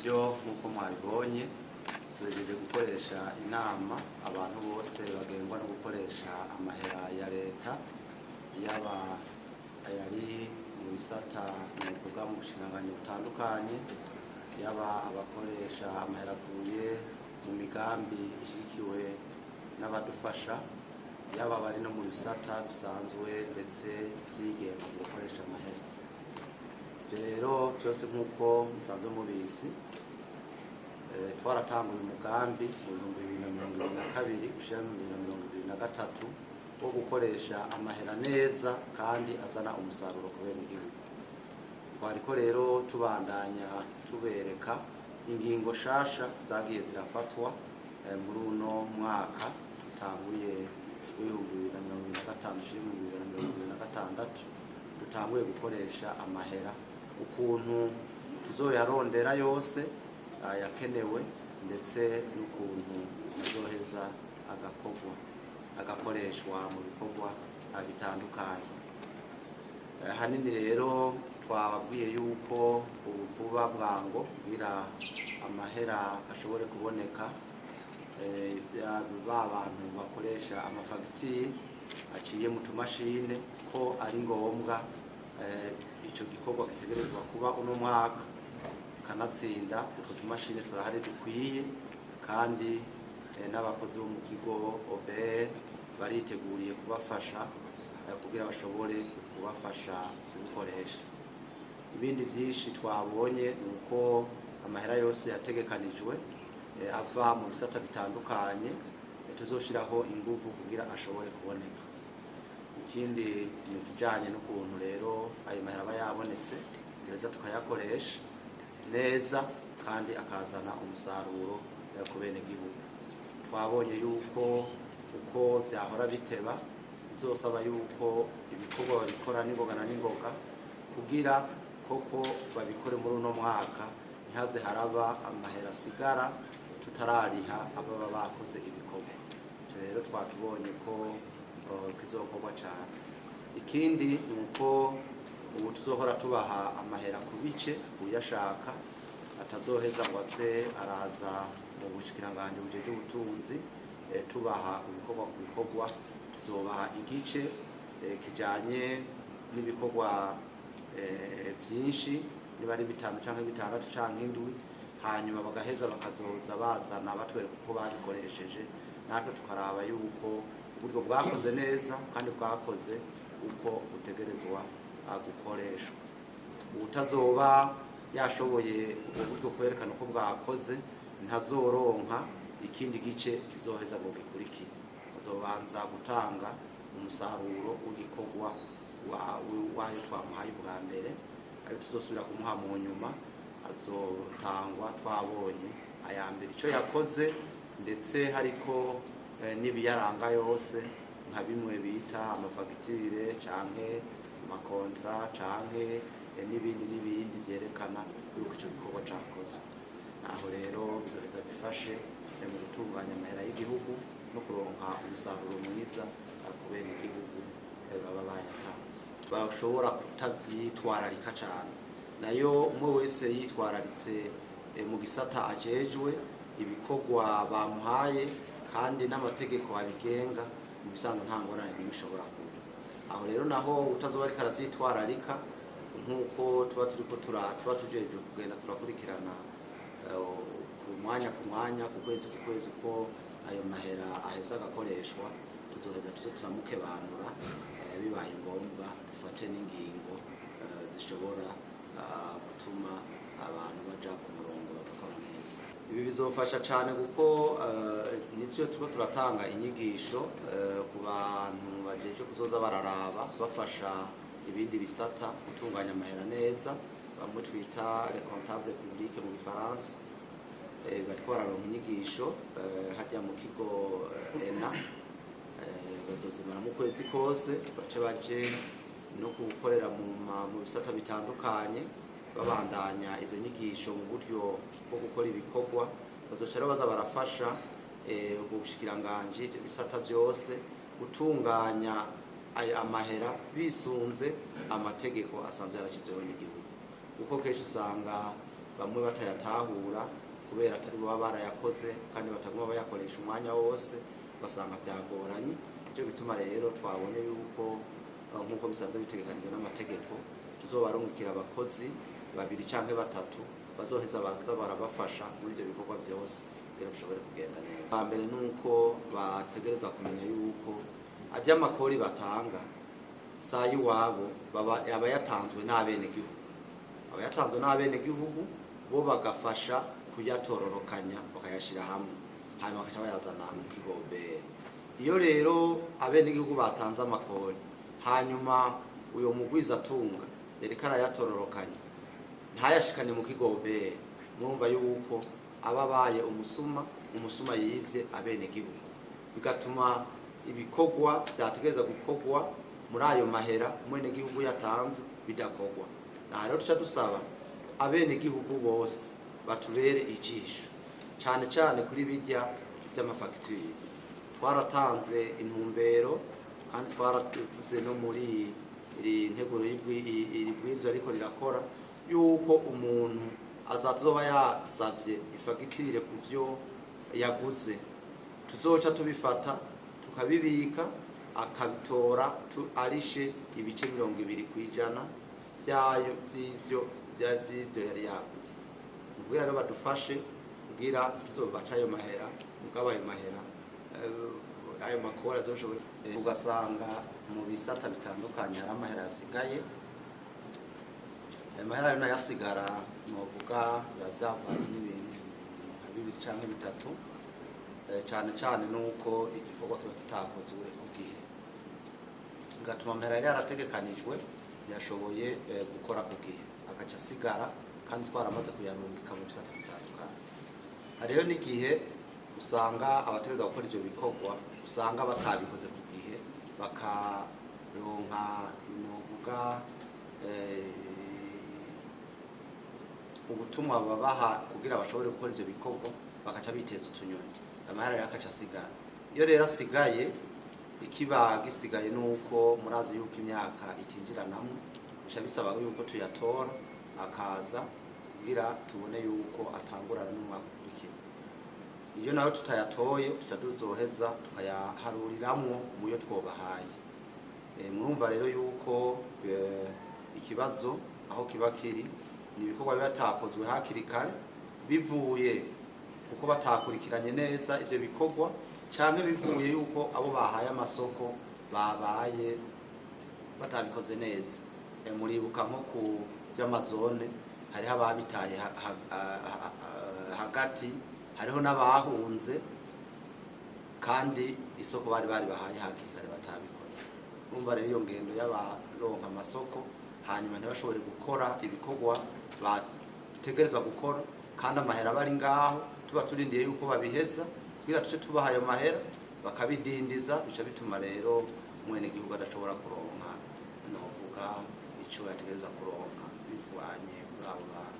Nibyo, nk'uko mwabibonye, tuhejeje gukoresha inama abantu bose bagengwa no gukoresha amahera ya leta, yaba ayari mu bisata nukuvuga mu bushikiranganji butandukanye, yaba abakoresha amahera avuye mu migambi ishigikiwe n'abadufasha, yaba abari no mu bisata bisanzwe ndetse vyigenga mu gukoresha amahera. Ivyo rero vyose, nk'uko musanzwe mubizi, twaratanguye umugambi mu 2022 gushira mu 2023 wo gukoresha amahera neza kandi azana umusaruro ku benegihugu. Twariko rero tubandanya tubereka ingingo shasha zagiye zirafatwa muri uno mwaka dutanguye w'2025 ushira 2026, dutanguye gukoresha amahera, ukuntu tuzoyarondera yose ayakenewe, ndetse n'ukuntu azoheza agakorwa, agakoreshwa mu bikorwa bitandukanye. Hanini rero twababwiye yuko ubu vuba bwango kugira amahera ashobore kuboneka, ba bantu bakoresha amafagitire aciye mu tumashine, ko ari ngombwa ico gikorwa gitegerezwa kuba uno mwaka. Kanatsinda utwo tumashine turahari dukwiye, kandi n'abakozi bo mu kigo OBR bariteguriye kubafasha kugira bashobore kubafasha kubikoresha. Ibindi byinshi twabonye ni uko amahera yose yategekanijwe ava mu bisata bitandukanye, tuzoshiraho inguvu kugira ashobore kuboneka. Ikindi ni ikijanye n'ukuntu rero ayo mahera aba yabonetse, duheza tukayakoresha neza kandi akazana umusaruro ku benegihugu. Twabonye yuko uko vyahora biteba, bizosaba yuko ibikorwa babikora n'ingoga na n'ingoga, kugira koko babikore muri uno mwaka, ntihaze haraba amahera asigara tutarariha ababa bakoze ibikorwa. Ico rero twakibonye ko kizokorwa cane. Ikindi ni uko ubu tuzohora tubaha amahera ku bice, uyashaka atazoheza ngo aze araza mu bushikiranganji bujeje ubutunzi, tubaha ku bikorwa ku bikorwa. Tuzobaha igice kijanye n'ibikorwa vyinshi, niba ari bitanu canke bitandatu canke indwi, hanyuma bagaheza bakazoza bazana batwereka uko babikoresheje, natwe tukaraba yuko uburyo bwakoze neza kandi bwakoze uko butegerezwa gukoreshwa. Utazoba yashoboye ubwo buryo kwerekana uko bwakoze ntazoronka ikindi gice kizoheza ngo gikurikire. Azobanza gutanga umusaruro w'igikorwa wayo twamuhaye ubwa mbere. Ayo tuzosubira kumuha mu nyuma azotangwa twabonye aya mbere icyo yakoze, ndetse hariko n'ibiyaranga yose, nka bimwe bita amafagitire canke amakontra canke n'ibindi n'ibindi vyerekana yuko ico gikorwa cakozwe. Naho rero bizoheza bifashe mu gutunganya amahera y'igihugu no kuronka umusaruro mwiza ku bene igihugu baba bayatanze. Bashobora kutavyitwararika cane, nayo umwe wese yitwararitse mu gisata ajejwe, ibikorwa bamuhaye kandi n'amategeko abigenga, mu bisanzwe nta ngorane n'imwe ishobora kuba. Aho rero naho utazoba ariko aravyitwararika, nk'uko tuba turiko tuba tujejwe kugenda turakurikirana ku mwanya ku mwanya, ku kwezi ku kwezi, uko ayo mahera aheza agakoreshwa, tuzoheza tuze turamukebanura, bibaye ngombwa dufate n'ingingo zishobora gutuma abantu baja ku murongo bagakora neza. Ibi bizofasha cyane kuko nivyo tuba turatanga inyigisho ku bantu bajeje kuzoza bararaba, bafasha ibindi bisata gutunganya amahera neza, bamwe twita les comptables publics mu gifaransa. Bariko bararonka inyigisho harya mu kigo ENA, bazozimara mu kwezi kose, bace baje no gukorera mu bisata bitandukanye, babandanya izo nyigisho mu buryo bwo gukora ibikorwa. Bazoca rero baza barafasha ubwo bushikiranganji, ivyo bisata vyose, gutunganya ayo amahera bisunze amategeko asanzwe yarashizweho n'igihugu, kuko kenshi usanga Bamwe batayatahura kubera atari bo baba barayakoze, kandi bataguma bayakoresha umwanya wose, ugasanga byagoranye. Nicyo gituma rero twabonye yuko nk'uko bisanzwe bitegekanijwe n'amategeko, tuzobarungikira abakozi babiri canke batatu bazoheza baza barabafasha muri ivyo bikorwa vyose kugira bishobore kugenda neza. Mbere nuko bategerezwa kumenya yuko arya makori batanga saa y'iwabo, baba aba yatanzwe n'abenegihugu, aba yatanzwe n'abenegihugu, bo bagafasha kuyatororokanya, bakayashyira hamwe, hanyuma bagaca bayazana mu kigo OBR. Iyo rero abenegihugu batanze amakori, hanyuma uyo mugwizatunga yariko arayatororokanya ntayashikane mu kigo OBR, murumva yuko aba abaye umusuma, umusuma yivye abenegihugu, bigatuma ibikorwa vyategereza gukorwa muri ayo mahera umwenegihugu yatanze bidakorwa. Aha rero tuca dusaba abenegihugu bose batubere ijisho, cane cane kuri bijya vy'amafagitire. Twaratanze intumbero kandi twaravuze no muri iri nteguro iri bwirizwa ariko rirakora yuko umuntu azatuzoba yasavye ifagitire ku vyo yaguze, tuzoca tubifata tukabibika, akabitora arishe ibice 20% vyayo vy'ivyo yari yaguze. Kugira rero badufashe kugira tuzobaca ayo mahera, mugabo ayo mahera ayo makori azoshobora. Ugasanga mu bisata bitandukanye hari amahera yasigaye. Ayo mahera rero nayasigara, novuga biba vyavanye n'ibintu nka bibiri canke bitatu. Cane cane nuko igikorwa kiba kitakozwe ku gihe, bigatuma amahera yari yarategekanijwe yashoboye gukora ku gihe, agaca asigara kandi twaramaze kuyarungika mu bisata bitandukanye. Hariho n'igihe usanga abategereza gukora ivyo bikorwa usanga batabikoze ku gihe, bakaronka novuga ubutumwa babaha kugira bashobore gukora ivyo bikorwa, bakaca biteza utunyoni, amahera rero akaca asigara. Iyo rero asigaye, ikiba gisigaye nuko murazi yuko imyaka itinjiranamwo, bica bisaba yuko tuyatora akaza kugira tubone yuko atangurana n'umwaka ukurikira. Iyo nayo tutayatoye, tuca tuzoheza tukayaharuriramwo muyo twobahaye. Murumva rero yuko ikibazo aho kiba kiri ni ibikorwa biba bitakozwe hakiri kare, bivuye kuko batakurikiranye neza ivyo bikorwa, canke bivuye yuko abo bahaye amasoko babaye batabikoze neza. Muribuka nko ku vy'amazone hariho ababitaye hagati, hariho n'abahunze kandi isoko bari bahaye hakiri kare batabikoze. Urumva rero iyo ngendo y'abaronka amasoko hanyuma ntibashobore gukora ibikorwa bategerezwa gukora, kandi amahera aba ari ngaho, tuba turindiye yuko babiheza kugira tuce tubaha ayo mahera, bakabidindiza, bica bituma rero umwenegihugu adashobora kuronka novuga ico yategerezwa kuronka bivanye kuri abo bantu.